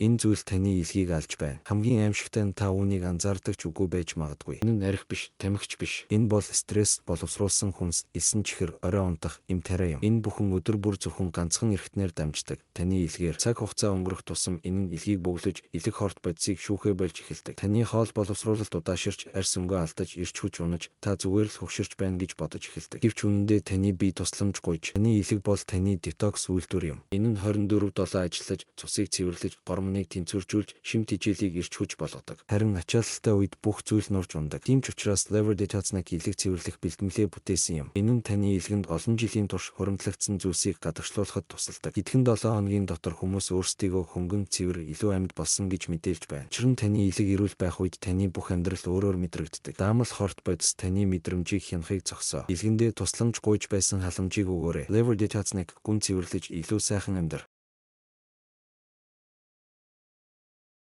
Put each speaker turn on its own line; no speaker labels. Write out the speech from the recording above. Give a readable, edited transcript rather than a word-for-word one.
Энэ зүйл таны элгийг алж байна. Хамгийн аимшигтай нь та үүнийг анзаардаг ч үгүй байж магадгүй. Энэ нь арх биш, тамхи ч биш. Энэ бол стресс, боловсруулсан хүнс, элсэн чихэр, орой унтах, эм тариа юм. Энэ бүхэн өдөр бүр зөвхөн ганцхан эрхтнээр дамждаг. Таны элгээр. Цаг хугацаа өнгөрөх тусам энэ нь элгийг бөглөж, элэг хорт бодисыг шүүхээ болж эхэлдэг. Таны хоол боловсруулалт удааширч, арьс өнгөө алдаж, эрч хүч унаж, та зүгээр л хөгширч байна гэж бодож эхэлдэг. Гэвч үнэндээ таны бие тусламж гуйж, таны элэг бол таны детокс үйлдвэр юм. Энэ нь 24/7 ажиллаж, цусыг цэвэрлэж, гормоныг тэнцвэржүүлж, шим тэжээлийг эрч хүч болгодог. Харин ачаалалтай үед бүх зүйл нурж унадаг. Тийм ч учраас Liver Detox-ыг элэг цэвэрлэх бэлтгэлээ бүтээсэн юм. Энэ нь таны элгэнд олон жилийн турш хуримтлагдсан зүйлсийг гадагшлуулахад тусалдаг. Хэдхэн 7 хоногийн дотор хүмүүс өөрсдийгөө хөнгөн, цэвэр, илүү амьд болсон гэж мэдээлж байна. Учир нь таны элэг эрүүл байх үед таны бүх амьдрал өөрөөр мэдрэгддэг. Даамал хорт бодис таны мэдрэмжийг хянахыг зогсоо. Элгэндээ тусламж гуйж байсан халамжийг өгөөрэй. Liver Detox-ыг гүн цэвэрлэж, илүү сайхан амьдр.